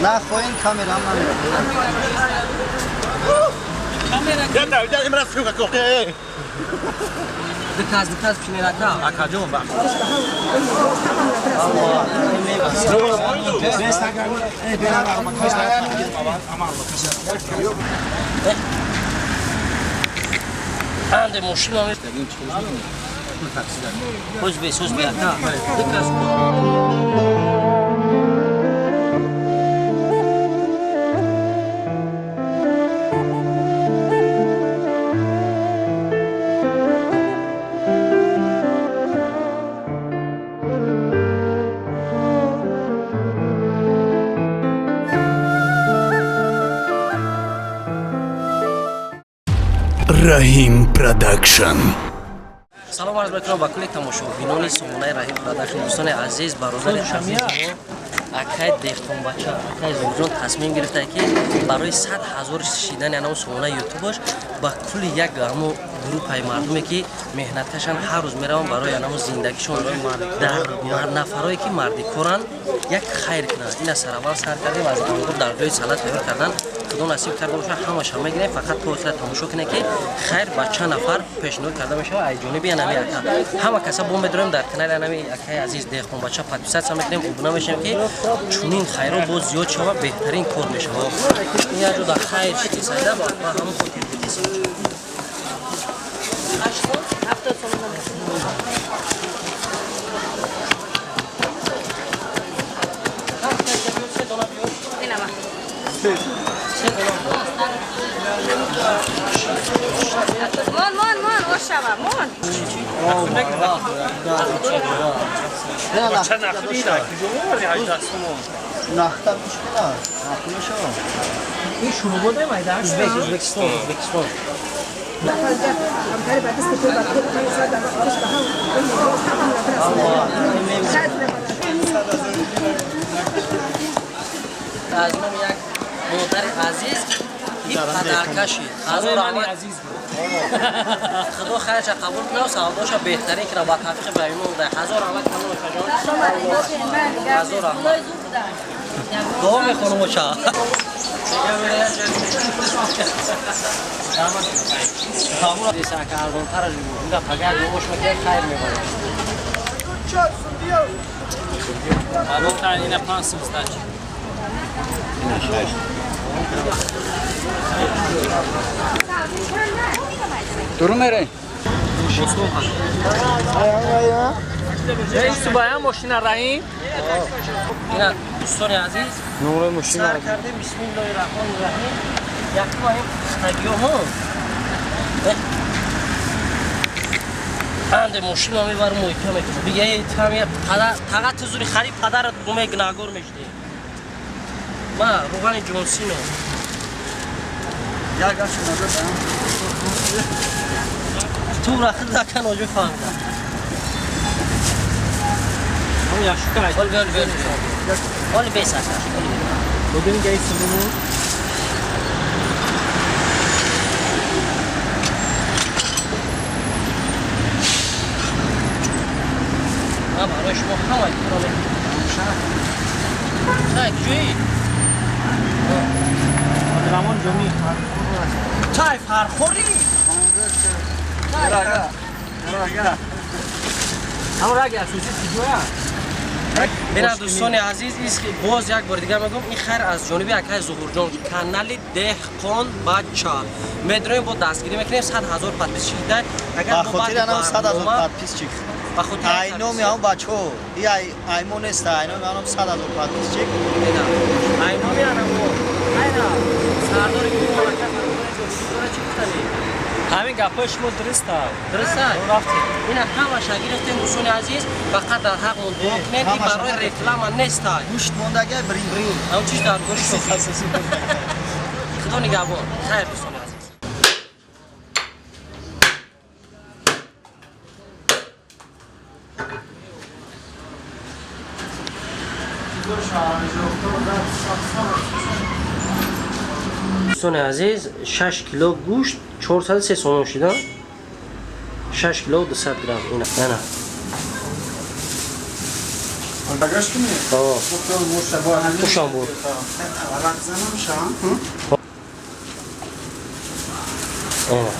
نخواهین کامرا هم نمیره. دکاز پشنه رکا. اکاجون با. انده ماشین هم خوش بی اکا. دکاز. Раҳим Продакшн. Салом арз мекунам ба кулли тамошобинони сомонаи Раҳим Продакшн. Дӯстони азиз, бародари азиз мо акай деҳқонбача, акай Зуҳурҷон тасмим гирифта, ки барои 100 000 шидани анам сомонаи ютубаш ба кулли як ҳамо группаи мардуме, ки меҳнаткашанд, ҳар рӯз мераванд барои анамо зиндагишон, дар нафарое, ки мардикоранд, як хайр кунанд. Ина сараввал сар кардем аз ангур дар ҷои салат тайёр кардан. Худо насиб карда бошад, ҳамаша мегирем. Фақат то охира тамошо кунед, ки хайр ба чанд нафар пешниҳод карда мешавад аз ҷониби анами ака. Ҳама каса бо медорем дар канали анами акаи азиз деҳқонбача подписаться мекунем, обуна мешавем, ки чунин хайро боз зиёд шавад, беҳтарин кор мешавад. Ин як ҷо дар хайр шити сайда ба ҳамон хотир. Мон, мон, мон, ошава, мон. Нахта мушкил аст. Нахта мешавад. Ин шурубода майда? Узбекистон, Узбекистон. Аз номи як модари азиз ин падаркаши ҳазор раҳмат. Худо хайрша қабул кунад, савдоша беҳтарин кунад, ба тавфиқи ба имон дай. Ҳазор раҳмат, калонашаҷон. Ҳазор раҳмат. Дуо мехонам оча. Арзонтараш бигӯ. Пагар ош мекунад, хайр мебарад. Ина 5 сум сдачи. Ина 6. Дуру мере. Эй субая мошина Раҳим. Ина дӯстони азиз, Нури мошина. Сар кардем, бисмиллоҳи раҳмони раҳим. Якум ҳам пухтагиҳо. Анде мошина мебарам, мӯйка мекунам. Бига эй тами тага тузури харид падарат гуме гунаҳгор мешди. Ма руғани ҷонсино. Як гаш назар. Ту рахид закан оҷо фаҳмидам. Ҳам яшука. Ол бел бел. Ол бес ака. Будин гай суму. Ма барои шумо ҳамаи кора мекунам. Тай куҷоӣ? Рамон ҷоми. Тай фархорӣ? Рага. Рага. Ҳам раги асосӣ куҷоя? Ина дӯстони азиз, боз як бори дигар мегӯям, ин хайр аз ҷониби акаи Зуҳурҷон, канали Деҳқон Бача. Медроем, бо дастгирӣ мекунем, 100 000 подписчик дар. Агар Ба хотири анам 100 000 подписчик. Ба хотири Ай номи ҳам бачаҳо. И ай аймо нест, ай номи анам 100 000 подписчик. Ай номи анам. Айна сардори гурӯҳ ака Фархор чӣ гуфтанӣ? Ҳамин гапҳои шумо дуруст аст. Дуруст аст. Рафтем. Ина ҳамаша гирифтем, дӯстони азиз, фақат дар ҳақмон дуо кунед, ин барои реклама нест. Гӯшт мондага брин. Брин. Ҳам чиз дар гӯшт. Худо нигаҳбон. Хайр, дӯстони азиз. Дӯстони азиз, 6 кило гӯшт 403 сомон шуда. 6 кило 200 грамм. Ина. Ана. Хушам буд. Ина.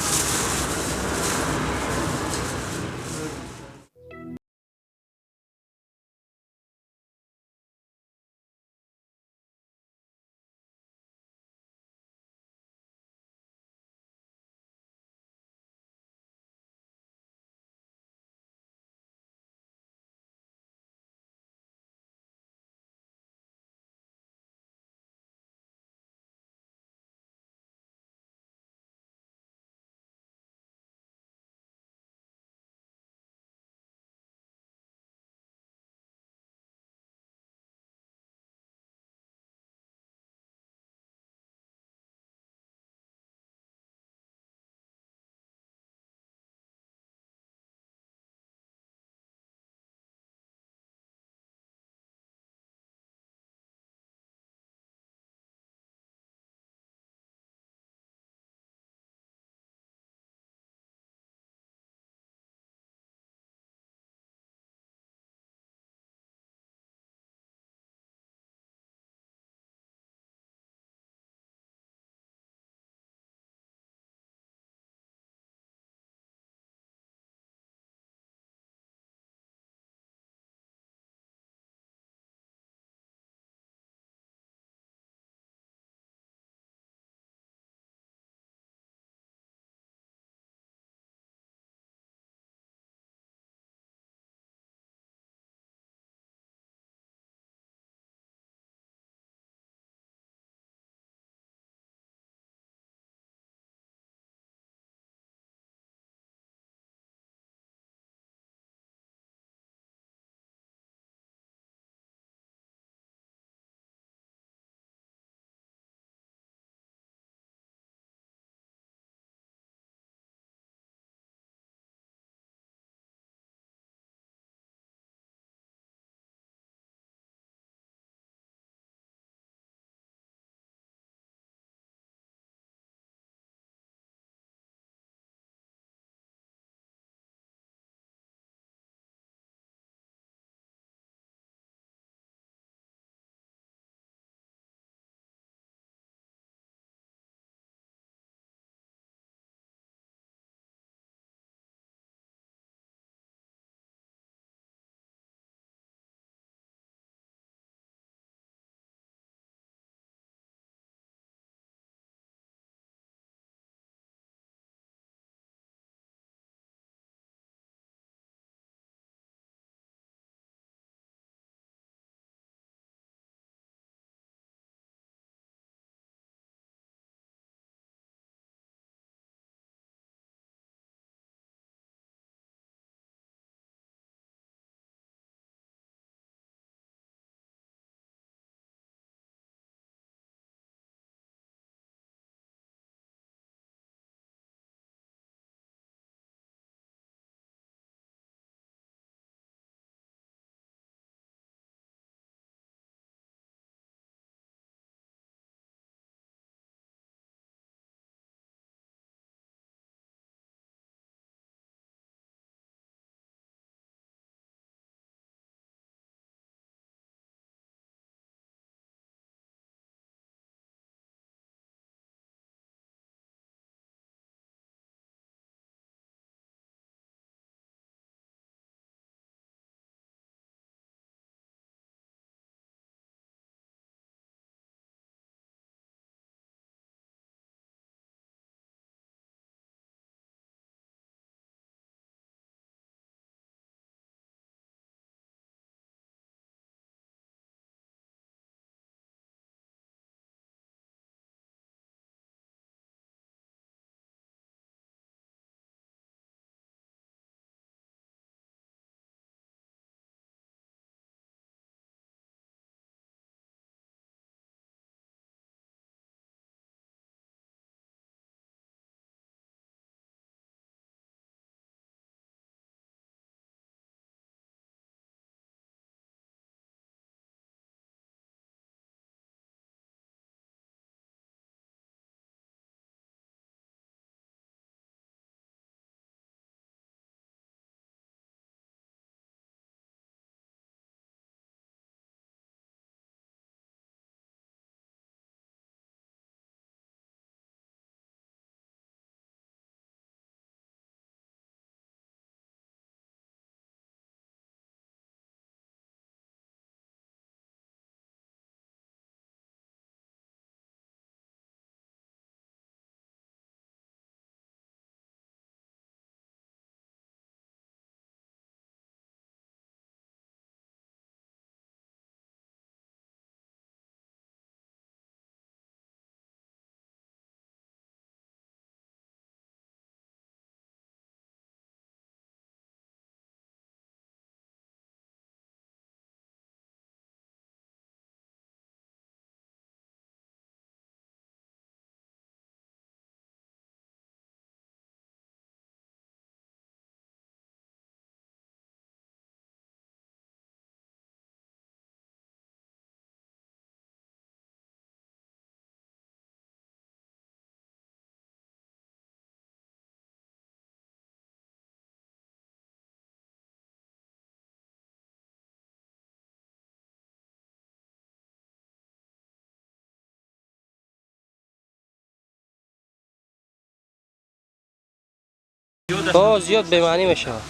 О, зиёд бемаънӣ мешавад.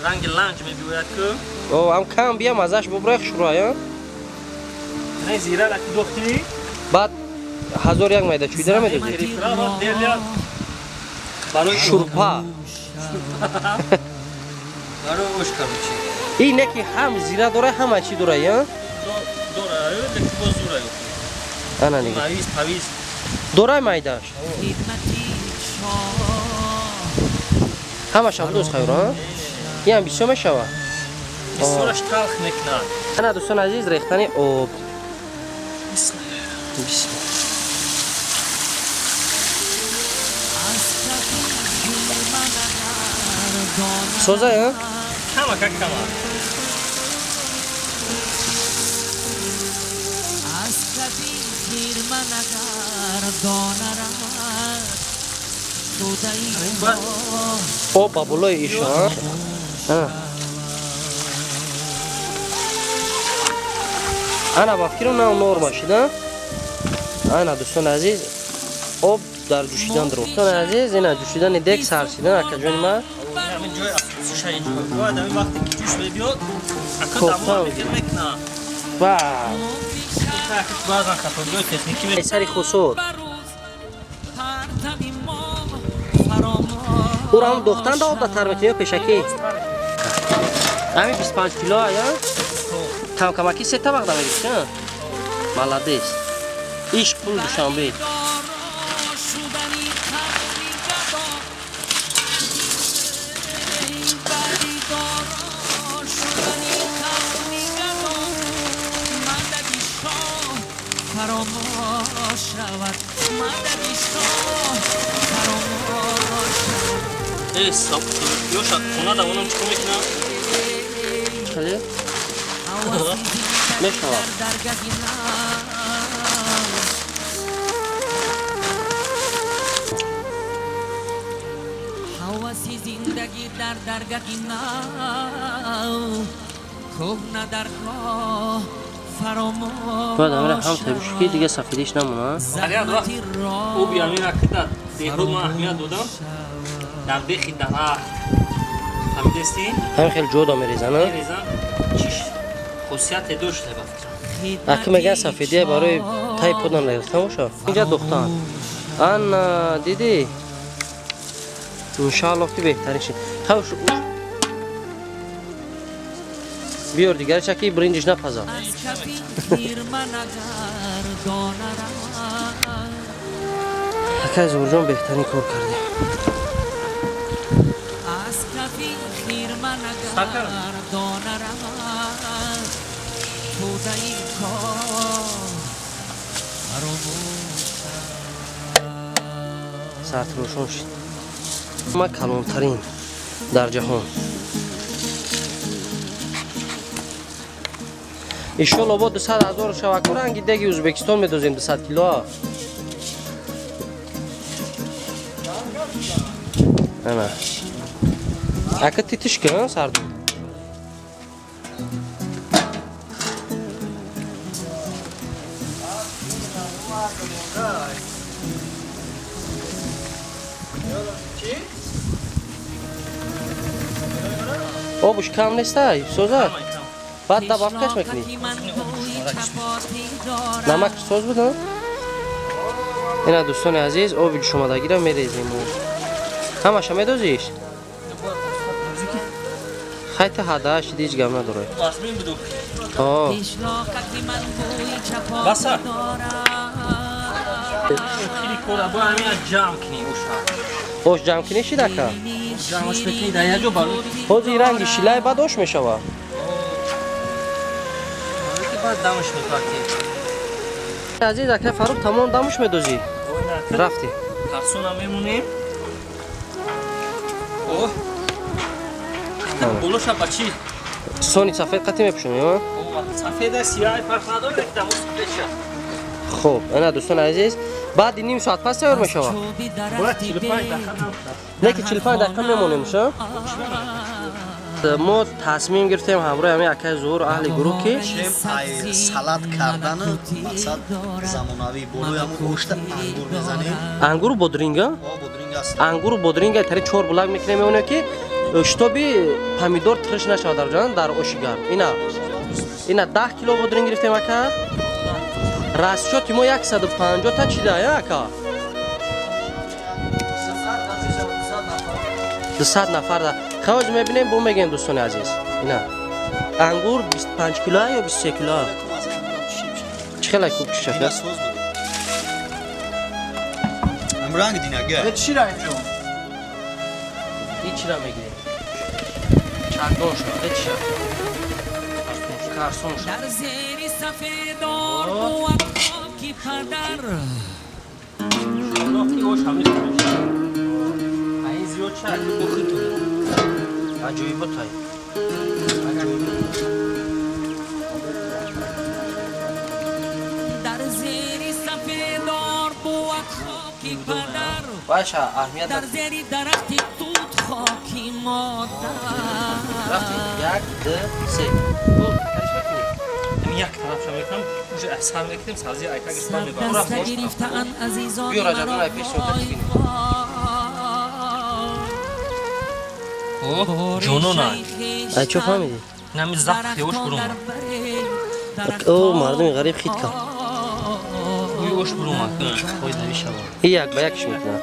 Ранги ланҷ мебиёяд ку. О, ҳам кам бия маззаш бубрай хушрӯай, а? Не зира ки дохтӣ. Баъд ҳазор як майда чӯйдара медозӣ? Барои шурпа. Барои ош короче. Ин не ки ҳам зира дора, ҳама чӣ дора, я? Дора, лекин боз зура. Ана нига. Мавиз, павиз. Дорай майдаш. Ҳамаша будоз хайр, а? Ин ҳам бисёр мешава. Бисёраш талх мекунад. Ана дӯстон азиз, рехтани об. Бисмилла. Соза, а? Кама как кама. Об ба болои иш, а? Ана ба фикрам на норма шида. Ана дӯстони азиз, об дар ҷӯшидан даро. Дӯстони азиз, ина ҷӯшидани дег сар шидан, акаҷони ман. Ҳамин ҷои асосиша инҷо. Бояд ҳамин вақте ки ҷӯш мебиёд, ака дамо мекунад. Ва. Баъзан хатоиҳои техникӣ сари хусуд. Уро ҳам дохтан да об датар мекунӣ ё пешакӣ? Ҳамин 25 кило ая? Камкамаки се табақ да мегирифт, а? Молодец. Иш пул Душанбе. Э, стоп. Ёша, хона да онам чикор мекунам? Хеле? Мешавад. Бояд ҳамира ҳам табишу ки дига сафедиш намона. Ҳар вақт оби ҳамира ки дар деҳот ман аҳамият додам, дар бехи дарахт фаҳмидастӣ? Ҳамин хеле ҷо да мерезан, а? Мерезан, чиш хусусияте дошт ба фикрам. Аки меган сафедия барои тай подан рехта боша. Инҷа духтан. Ана дидӣ? Иншааллоҳ ки беҳтарин шид. Хавш биёр дигарча ки бринҷиш напазад. Акай Зуҳурҷон беҳтарин кор кардем. Сартирошон шид. Ма калонтарин дар ҷаҳон. Иншолло бо 200 ҳазор шаваку ранги деги Ӯзбекистон медозем 200 кило. Ана. Ака титиш кун сарду. Обуш кам нестай, соза? Баъд добавкаш мекунӣ? Намак соз буд, а? Ина дӯстони азиз, оби ҷӯшомадагиро мерезем. Ҳамаша медозиш? Хайта ҳадааш ҳеҷ гап надорад. О. Баса. Хеле кора бо ҳамин ҷамъ кунӣ оша. Ош ҷамъ кунӣ шид ака? Ҷамъаш мекунӣ дар як ҷо барои. Ҳозир ранги шилай баъд ош мешава. Баъд дамаш мепартӣ. Азиз ака Фарух тамом дамуш медозӣ? Рафтӣ. Тарсона мемонем. Оҳ. Болоша ба чӣ? Сони сафед қатӣ мепӯшонӣ, а? Сафеда сиёҳ фарқ надорад, ки дамуш сафед шад. Хуб, ана дӯстони азиз, баъди ним соат пас тайёр мешавад. Бояд 45 дақиқа дам. Не ки 45 дақиқа мемонем, ша? Мо тасмим гирифтем ҳамроҳи ҳамин акаи Зуҳур аҳли гурӯҳ ки салат кардану мақсад замонавӣ болои ҳамун гӯшта ангур мезанем. Ангуру бодринг, а? О, бодринг Ангуру бодринга тари чор булак мекунем, меонем ки шитоби помидор тириш нашавад дар ҷан дар оши гарм. Ина ина 10 кило бодринг гирифтем, ака. Расчёти мо 150 та чида, я ака? 200 нафар да. Хавоз мебинем, бо мегем, дӯстони азиз. Ина ангур 25 кило ё 23 кило? Чӣ хела куб чишака? Ранг динага. Чӣ ранг ҷон? Ин чира мегирем? Чакдон шуд, чиша? Карсон шуд. Дар зери сафедор буд хоки падар. Ош ҳамин ин зиёд ча бохитон. Аҷоибот ай. Дар зери сафедор буд хоки падар. Баша аҳамият. Дар зери дарахти тут хоки модар. Рафтем. Як, ду, се. Ҳамин як тарафша мекунам, уже асар мекунем, сабзи айка гирифтан мебарам. Даста гирифтаанд азизони Биё, Раҷаб, маро ай пеш сӯҳбат бибинем. Ҷонона. Ай чо фаҳмидӣ? Нами запахи ош бурумад. О, мардуми ғариб хит кард. Бӯи ош бурумад. И як ба якш мекунад.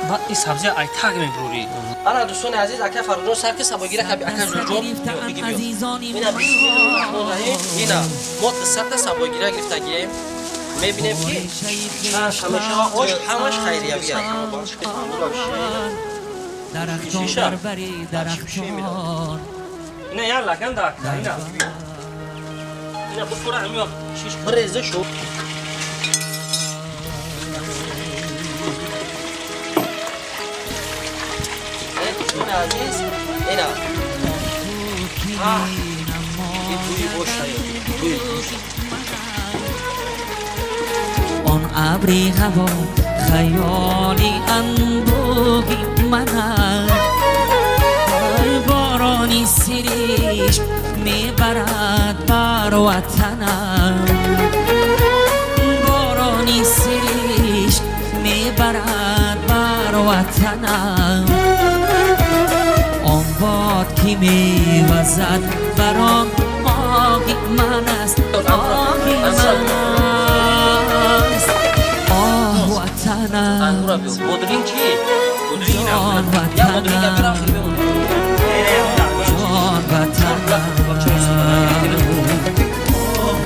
Баъд ин сабзи айтак мебурӣ. Ана, дӯстони азиз, ака Фарруҷон сар ки сабогира каби, ака Зурҷон биги биё. Ина, бисмиллоҳи раҳмони раҳим. Ина мо 200 та сабогира гирифтагием. Мебинем ки чанд ҳамешава ош ҳамаш хайриявия. Дарахтон дар бари дарахтон. Ина як лаган да ака, ина. Ина бухӯра ҳамин вақт шиш. Биреза шу. Дӯстони азиз, ина. Ин бӯи ош бӯи ош. Он абри ҳаво хаёли анбӯҳи ман аст. Борони сиришк мебарад бар ватанам. Борони сиришк мебарад бар ватанам. Он бод ки мевазад бар он оҳи ман аст, оҳи ман аст. Оҳ, ватанам. Ангура биё. Бодринг чи? Ҷон Я бодринга бирам ватанам. хел мемонем. Ҷон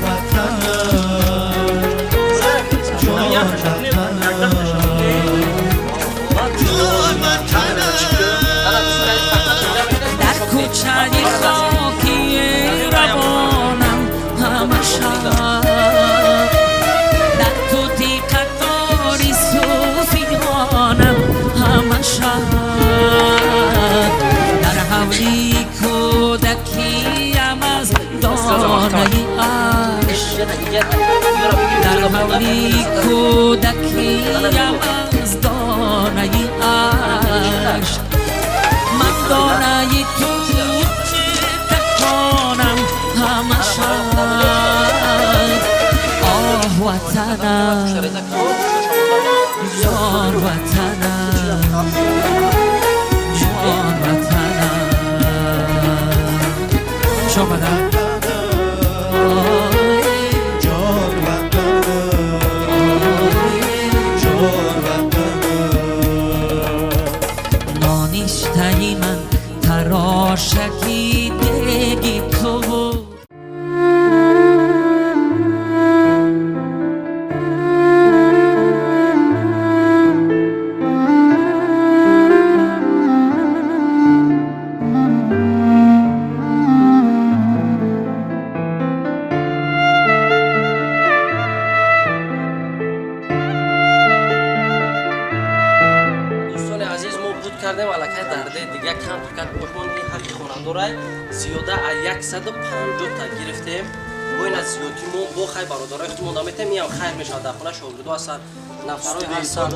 ватанам. Ҳамин як таша кунем, як даҳ таша кунем. Ана, дӯстони азиз, фақат инҷа мебинед, Дар кӯчаи хоки равонам ҳама шаб, дар тути қатори сӯфиёнам ҳама шаб, дар ҳавли кӯдакиям аз донаи ашк, дар ҳавли кӯдакиям аз донаи ашк, ман донаи тут тақонам ҳама шаб. Оҳ, ватанам, ҷон ватанам, ҷон ватанам. Шомадам. Ҷон ватанам, ҷон ватанам. Ноништаи ман тарошаки деги ту буд. Дӯстони азиз, мо буд кардем аллакай дарде дига кам кард ошмон. Ин ҳаққи хонандорай зиёда аз 150 та гирифтем. Бо ин аз зиёдӣ мо бо хай бародарои худмон наметем, иам хайр мешавад. Дар хона шогирдо ҳастанд, нафарое ҳастанд,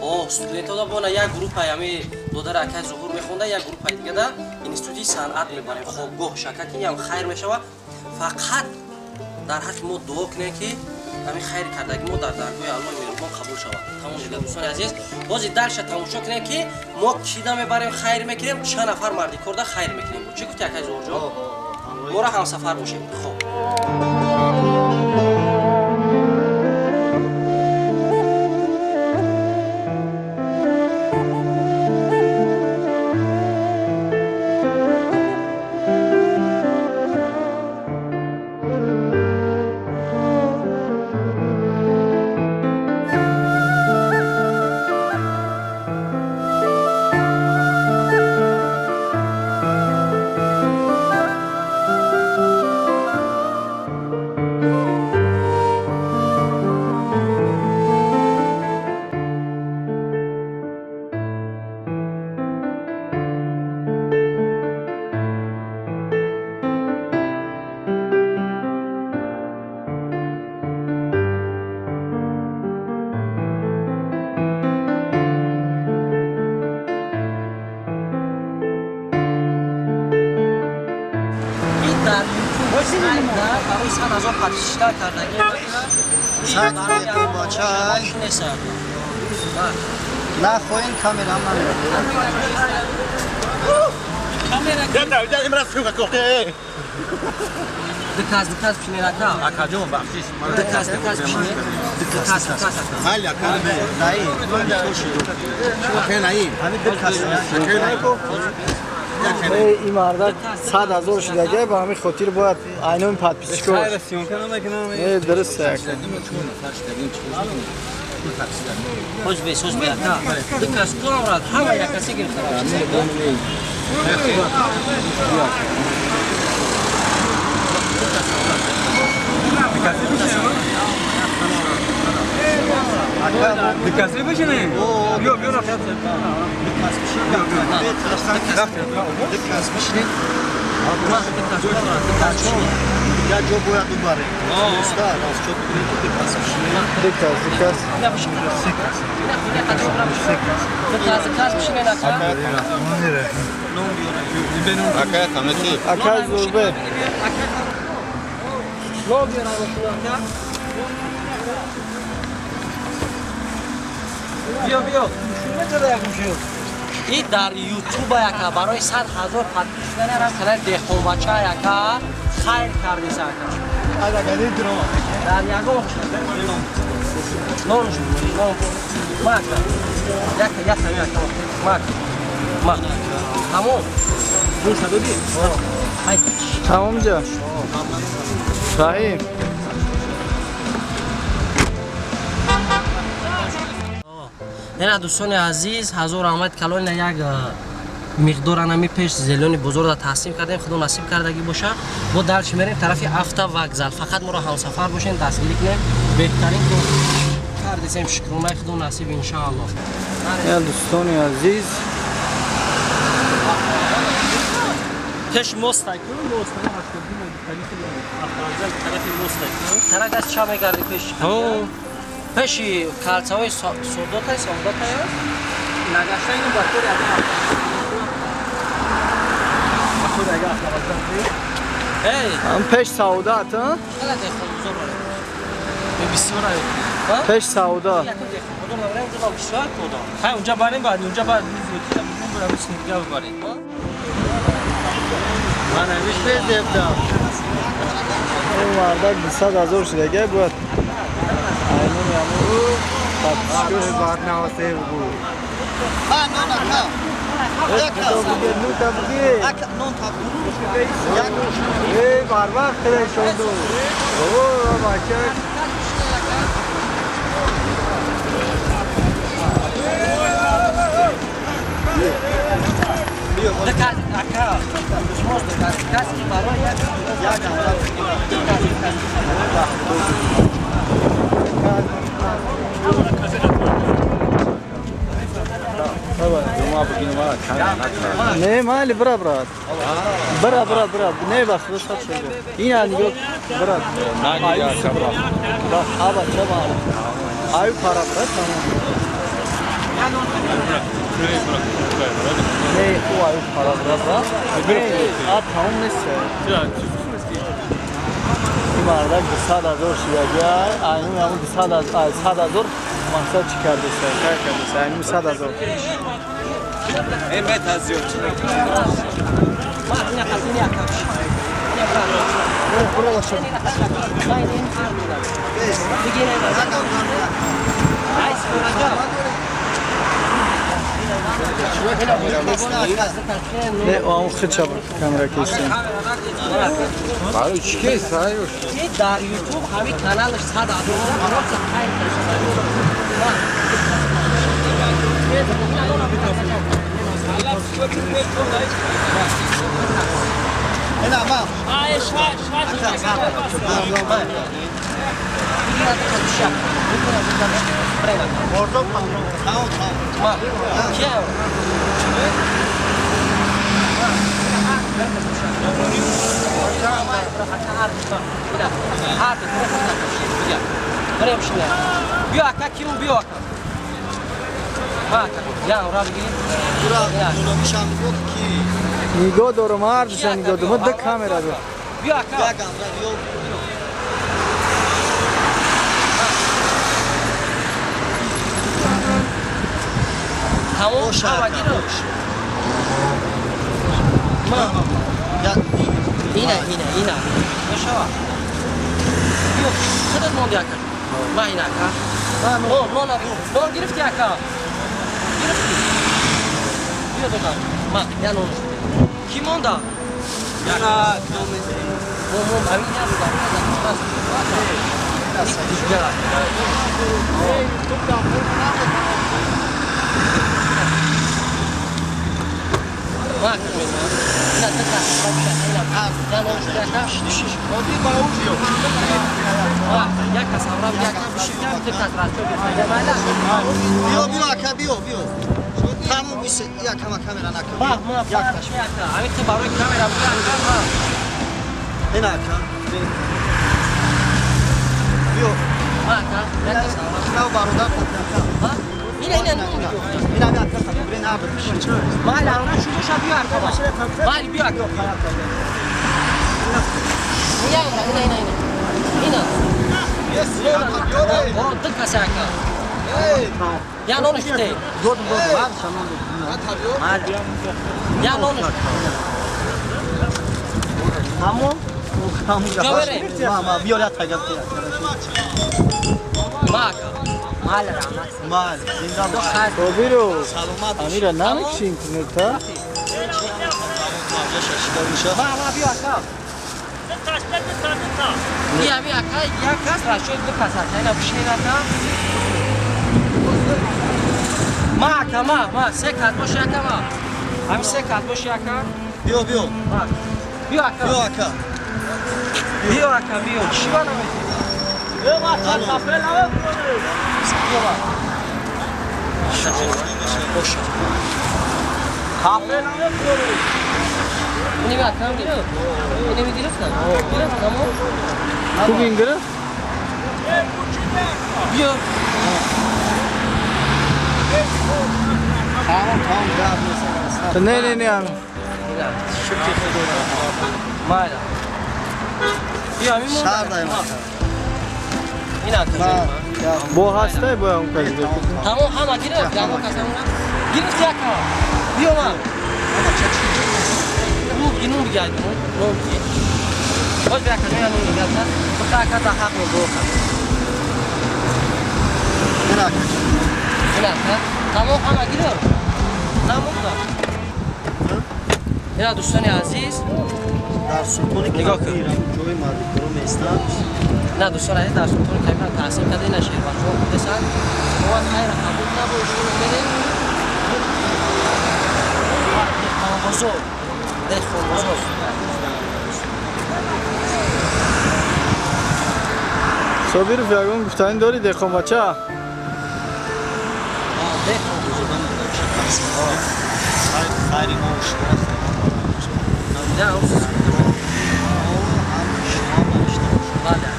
о студентода. Бона як группаи ҳами додари акай Зуҳур мехонда, як группаи дига да институти санъат мебарем, хобгоҳ шака, ки иам хайр мешавад. Фақат дар ҳаққи мо дуо кунем, ки Ҳамин хайр кардаги мо дар даргоҳи Аллоҳи меҳрубон қабул шавад. Тамом дига, дӯстони азиз, бози дарша тамошо кунем, ки мо кида мебарем, хайр мекунем, чанд нафар мардикорда хайр мекунем. Чӣ гуфти, акай Зуҳурҷон? Моро ҳамсафар бошед. Хоб. Ин дар ютуб барои 100 000 подписчика кардаги. Сад бачай. Нахоҳин, камера намерад. Камера. Дуказ, дуказ пишинед, ака. Акаҷон, бахшиш. Дуказ, дуказ пишинед. Дуказ, дуказ, ака. Майли, ака. Даи. Ака Наим. Ҳамин дуказ. Ин мардак 100 000 шудагия, ба ҳамин хотир бояд айноми подписчикош. Э, дуруст, ака. Ҳоз бес, ҳоз бе, ака. Дуказ кунам, ҳама як касе гирифта. Дикаси бишинем? Биё, биё, рафт. Дуказ бишинед. Як ҷо бояд бибарем. Уста, расчёт бигирем, ки дуказ бишинед. Дуказ, дуказ. Дуказ, дуказ пишинед, ака. Ака, тамати. Ака Зурбе. Нон биёрам, ака. Биё, биё. И дар ютуба, яка, барои 100 000 подписчика рам канали Деҳқонбача, яка, хайр кардеса, ака. Дар ягон нонш нон мака, яка, яка, яка, мака, ма, тамом. Гӯша додӣ? Ай. Тамом ҷа. Раҳим. Ина, дӯстони азиз, ҳазор раҳмат калон. Ина як миқдор анами пеш зелёни бозорда тақсим кардем. Худо насиб кардагӣ боша, бо дальше мерем тарафи автовокзал. Фақат моро ҳамсафар бошем, дастгирӣ кунем. Беҳтарин кор кардесем, шукронаи Худо, насиб, иншаалло. Я, дӯстони азиз. Пеш мост айку, мост ана 82 тарафи мост айку. Тараф даст ча мегарди пеш? Ҳо. Пеши калсаҳои содотай, содотай. Нагашта ину ба кори ага. Ба кори ага автовокзал. Эй, Ам пеш Саодат, а? хела деҳқонбозор барем. Бисёр ай. Пеш Саодат. Якум деҳқонбозор барем, унҷо бисёр кодам. Хай, унҷа барем, баъд унҷа баъд мизотида бибарем, снега бибарем. Ман ҳамиш Безебдам. Ин мардак 100 000 шудагия, бояд айноми ҳамон подписчикош. Ҳа, нон, ака. Яка. Ну та буги. Ака, нон та. Як. Э, барвақт хеле шонду. О, бача. Дуказ, ака. Илтимос, дуказ, дуказ, ки барои як Як ҳамра. Дуказ, дуказ. Не, майли, бира, брат. Бира, бира, бира. Не, ба худо сад шуда. Ина нигоҳ, брат. Ба, аба, чаба. Аю пара, брат, тамом. Не, ӯ аю пара, брат, брат. Не, а тамом нест. Ин Мардак 200 000 шидаги, айнун ҳамун 100 000 мақсад чӣ кардеса, кай кардеса, айнун 100 000. Э, метазиё. Ма ина қасини ака. Ина бра. Ма ин ҳар дуна. Бигир ай. Ай сфораҷа. Не, ам хича камера кесем. Барои чӣ кес, аюш? Дар YouTube ҳами каналаш 100 000 рост хайр. Ина ма. Ай, шва, шва. Бордо тамом, тамом. Ма. Кия? Биё, ака, киму, биё, ака. Ма, ака, я ура бигирӣ. Бура, нономишам нигоҳ ки. Нигоҳ дорам, ҳардуша нигоҳ дорам. Ма ду камера дорам. Биё, ака. Як амра биё. Тамом, Боша, ҳама ака. гиру. Ма. Як Ина, ина, ина. Мешава. Биё, худат монди, ака. Ма ина, ака. Нон, нон, нон гирифти, ака. Гирифти. Биё, дода. Ма, я нон. Ки монда? Мо, мо, ҳамин я дода. Дигар. Ма, ака, ина, тата, ина, я нон шуд, ака. Ма, як кас ҳамра, як кас бишид, ду кас расчо гирифта. Майла. Биё, биё, ака, биё, биё. Тамом, исе, як ҳама камера накун. Ма, ма, Як таш. ака. Ҳамин ту барои камера буд, ака, ма. Ина, ака. Биё. Ма, ака, як кас ҳамра. Ина бародар, ака. Ма? Ина, ина, нон биё. Ина ака, бирин абр. Майла, ҳамра шумо ша биё, ака. Майли, биё, ака. Ина, ина, ина, ина. Ина. О, ду кас, ака. Я нониш те. Додум, додум, ҳардуша нон додум. Я нониш. Тамом? Тамом. Ҷо берем. Ма, ма, биё, як тагал ти. Ма, ака. Майла, раҳмат. Мал, зинда бош. Собиру, Саломат бош. амира намекши интернета? Ма, ма, биё, ака. Бия, бия, ака, як кас расчо ду кас, ака. Ина бишин, ака. Ма, ака, ма, ма, се кас боши, ака, ма. Ҳамин се кас боши, ака. Биё, биё. Ма. Биё, ака. Биё, ака. Биё, ака, биё. Чӣ ба наметӣ? Биё, ма. Боша. Ини ака гирифт. Ини гирифт, на? Гирифт, тамом. Хуб, ин гирифт? Биё. Тамом, тамом, гап нест. Не, не, не, ам. Ина. Шукри Худо. Майла. Биё, ҳамин монда. Шар даем, ака. Ина, ака. Ма, я. Бо ҳастай, бо он кас гирифт. Тамом, ҳама гирифт, ягон кас ҳамон гирифт, ака. Биё, ма. Нун бигир, нун бигир, нун, нун бигир. Боз бия, ака, ҷоя нун бигир, ака. Бухта, ака, да ҳақ мебо. Ина, ака. Ина, ака. Тамом, ҳама гирифт. Намонда. Ина, дӯстони азиз, Дар Султони Нигоҳ кун. Кабир ҷои мардикоро меистанд. На, дӯстони азиз, дар Султони Кабир таҳсил карда, ина шербачаҳо будесанд. Худованд хайра қабул кунад, бо ишон мерем. Деҳқонбозор. Деҳқонбозор. Собиров, ягон гуфтанӣ дорӣ, деҳқонбача? Деҳқонбозор. Хайри мо шумо. Я, бале.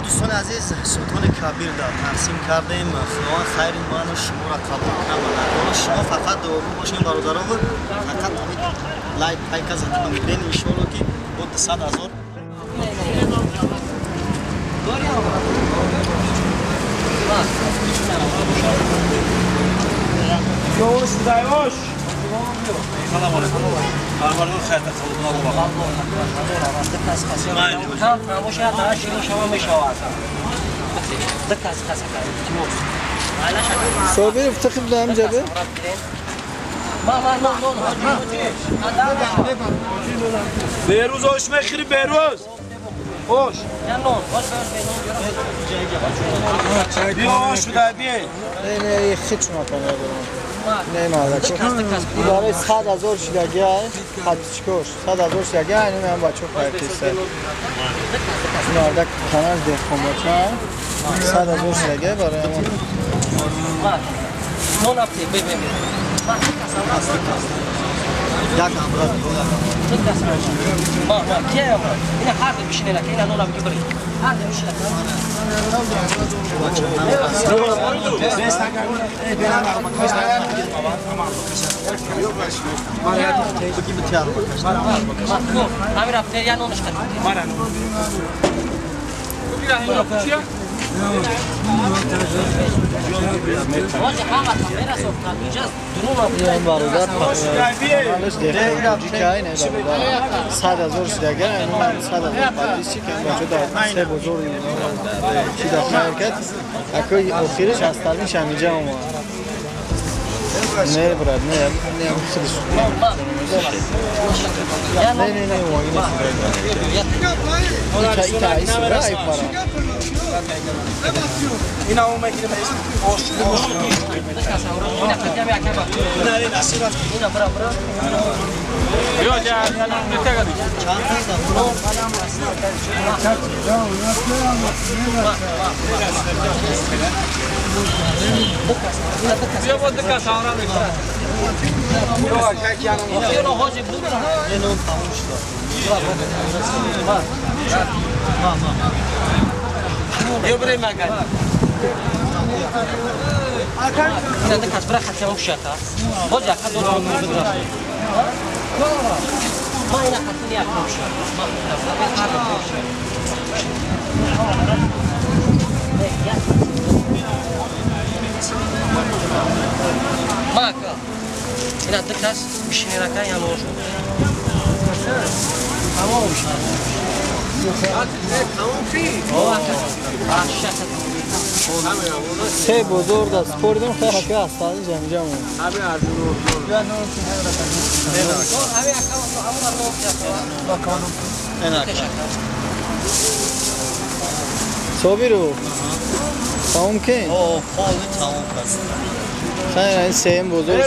Дӯстони азиз, Султони Кабир да тақсим кардем. Худованд хайри ману шуморо қабул кунад ва накона. Шумо фақат дуогӯ бошем, бародарову, фақат лайк пайка затон бирен, иншоалло, ки бо 200 000. سلام علیکم. پرورده خیر صابر افتخر لهم جبه. بهروز آش مخری بهروز. خوش. بیا آش بده بیا. نه نه خیچ مکنه. نه مادر. برای 100,000 شیدگی پادچکوش 100,000 شیدگی اینو من بچه‌ها پرکیسه. مردک کانال دهقان بچه 100,000 شیدگی برای ما. این برادر پرش دهقان که اینه برادر 100,000 شیدگی اینو 100,000 پادیس چی که بچه در سه بزرگ چی در خیر کرد اکوی آخرش از تلمیش همیجا اومد. نه براد نه نه خودش نه نه نه واقعی نیست. ایتا ایتا ایتا پارا سه بزرگ است پردیم خیلی حکه است اینجا اینجا مون صابیرو تمام کن. اوه پول تمام کرد. خیلی این سه بزرگ.